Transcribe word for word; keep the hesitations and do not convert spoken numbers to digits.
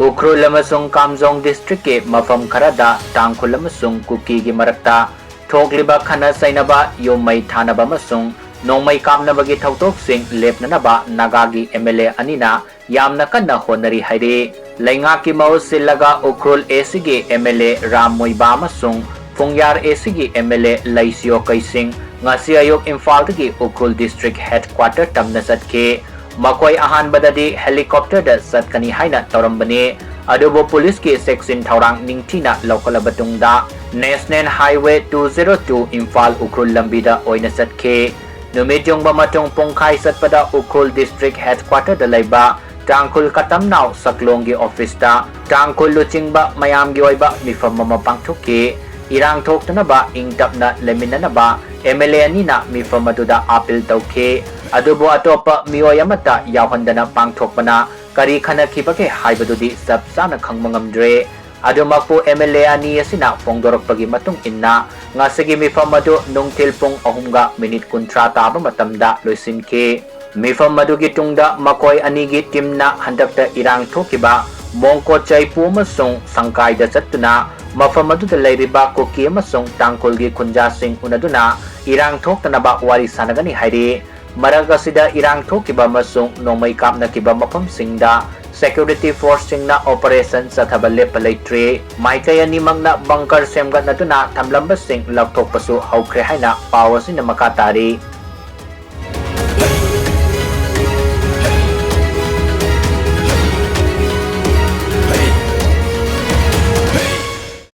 ꯎꯈ꯭ꯔꯨꯜ ꯑꯃꯁꯨꯡ ꯀꯥꯝꯖꯣꯡ districtꯀꯤ ꯃꯐꯝ ꯈꯔꯗ ꯇꯥꯡꯈꯨꯜ ꯑꯃꯁꯨꯡ ꯀꯨꯀꯤꯒꯤ ꯃꯔꯛꯇ ꯊꯣꯛꯂꯤꯕ ꯈꯠꯅ ꯆꯩꯅꯕ, ꯌꯨꯝ ꯃꯩ ꯊꯥꯅꯕ ꯑꯃꯁꯨꯡ ꯅꯣꯡꯃꯩ ꯀꯥꯞꯅꯕꯒꯤ ꯊꯧꯗꯣꯛꯁꯤꯡ ꯂꯦꯞꯅꯅꯕ ꯅꯥꯒꯥꯒꯤ MLA ꯑꯅꯤꯅ ꯌꯥꯝꯅ ꯀꯟꯅ ꯍꯣꯠꯅꯔꯤ ꯍꯥꯏꯔꯤ꯫ ꯂꯩꯉꯥꯛꯀꯤ ꯃꯍꯨꯠ ꯁꯤꯜꯂꯒ ꯎꯈ꯭ꯔꯨꯜ ACꯒꯤ MLA ꯔꯥꯝ ꯃꯣꯏꯕꯥ ꯑꯃꯁꯨꯡ ꯐꯨꯡꯌꯥꯔ ACꯒꯤ MLA ꯂꯩꯁꯤꯌꯣ ꯀꯩꯁꯤꯡ ꯉꯁꯤ ꯑꯌꯨꯛ ꯏꯝꯐꯥꯜꯗꯒꯤ ꯎꯈ꯭ꯔꯨꯜ district headquarter ꯇꯝꯅ ꯆꯠꯈꯤ꯫ ꯃꯈꯣꯏ ꯑꯍꯥꯟꯕꯗꯗꯤ helicopterꯗ ꯆꯠꯀꯅꯤ ꯍꯥꯏꯅ ꯇꯧꯔꯝꯕꯅꯤ, ꯑꯗꯨꯕꯨ ꯄꯨꯂꯤꯁꯀꯤ ꯆꯦꯛꯁꯤꯟ ꯊꯧꯔꯥꯡ ꯅꯤꯡꯊꯤꯅ ꯂꯧꯈꯠꯂꯕ ꯇꯨꯡꯗ National Highway two zero two Imphal Ukhrul ꯂꯝꯕꯤꯗ ꯑꯣꯏꯅ ꯆꯠꯈꯤ꯫ ꯅꯨꯃꯤꯠ ꯌꯨꯡꯕ ꯃꯇꯨꯡ ꯄꯨꯡꯈꯥꯏ ꯆꯠꯄꯗ ꯎꯈ꯭ꯔꯨꯜ district headquarterꯗ ꯂꯩꯕ ꯇꯥꯡꯈꯨꯜ ꯀꯇꯝꯅꯥꯎ ꯁꯛꯂꯣꯡꯒꯤ officeꯇ ꯇꯥꯡꯈꯨꯜ ꯂꯨꯆꯤꯡꯕ ꯃꯌꯥꯝꯒꯤ ꯑꯣꯏꯕ ꯃꯤꯐꯝ ꯑꯃ ꯄꯥꯡꯊꯣꯛꯈꯤ꯫ ꯏꯔꯥꯡ ꯊꯣꯛꯇꯅꯕ ꯏꯪ ꯇꯞꯅ ꯂꯩꯃꯤꯟꯅꯅꯕ MLA ꯑꯅꯤꯅ ꯃꯤꯐꯝ ꯑꯗꯨꯗ appeal ꯇꯧꯈꯤ꯫ ꯑꯗꯨꯕꯨ ꯑꯇꯣꯞꯄ ꯃꯤꯑꯣꯏ ꯑꯃꯠꯇ ꯌꯥꯎꯍꯟꯗꯅ ꯄꯥꯡꯊꯣꯛꯄꯅ ꯀꯔꯤ ꯈꯟꯅꯈꯤꯕꯒꯦ ꯍꯥꯏꯕꯗꯨꯗꯤ ꯆꯞ ꯆꯥꯅ ꯈꯪꯕ ꯉꯝꯗ꯭ꯔꯦ꯫ ꯑꯗꯨꯃꯛꯄꯨ MLA ꯑꯅꯤ ꯑꯁꯤꯅ ꯐꯣꯡꯗꯣꯔꯛꯄꯒꯤ ꯃꯇꯨꯡ ꯏꯟꯅ ꯉꯁꯤꯒꯤ ꯃꯤꯐꯝ ꯑꯗꯨ ꯅꯨꯡꯊꯤꯜ ꯄꯨꯡ ꯑꯍꯨꯝꯒ ꯃꯤꯅꯤꯠ ꯀꯨꯟꯊ꯭ꯔꯥ ꯇꯥꯕ ꯃꯇꯝꯗ ꯂꯣꯏꯁꯤꯟꯈꯤ꯫ ꯃꯤꯐꯝ ꯑꯗꯨꯒꯤ ꯇꯨꯡꯗ ꯃꯈꯣꯏ ꯑꯅꯤꯒꯤ teamꯅ ꯍꯟꯗꯛꯇ ꯏꯔꯥꯡ ꯊꯣꯛꯈꯤꯕ ꯃꯣꯡꯀꯣ ꯆꯩꯄꯨ ꯑꯃꯁꯨꯡ ꯁꯪꯀꯥꯏꯗ ꯆꯠꯇꯨꯅ ꯃꯐꯝ ꯑꯗꯨꯗ ꯂꯩꯔꯤꯕ ꯀꯨꯀꯤ ꯑꯃꯁꯨꯡ ꯇꯥꯡꯈꯨꯜꯒꯤ ꯈꯨꯟꯖꯥꯁꯤꯡ ꯎꯅꯗꯨꯅ ꯏꯔꯥꯡ ꯊꯣꯛꯇꯅꯕ ꯋꯥꯔꯤ ꯁꯥꯟꯅꯒꯅꯤ ꯍꯥꯏꯔꯤ꯫ ꯃꯔꯛ ꯑꯁꯤꯗ ꯏꯔꯥꯡ ꯊꯣꯛꯈꯤꯕ ꯑꯃꯁꯨꯡ ꯅꯣꯡꯃꯩ ꯀꯥꯞꯅꯈꯤꯕ ꯃꯐꯝꯁꯤꯡꯗ security forceꯁꯤꯡꯅ operation ꯆꯠꯊꯕ ꯂꯦꯞꯄ ꯂꯩꯇ꯭ꯔꯤ꯫ ꯃꯥꯏꯀꯩ ꯑꯅꯤꯃꯛꯅ bunker ꯁꯦꯝꯒꯠꯅꯗꯨꯅ ꯊꯝꯂꯝꯕꯁꯤꯡ ꯂꯧꯊꯣꯛꯄꯁꯨ ꯍꯧꯈ꯭ꯔꯦ ꯍꯥꯏꯅ ꯄꯥꯎ ꯑꯁꯤꯅ ꯃꯈꯥ ꯇꯥꯔꯤ꯫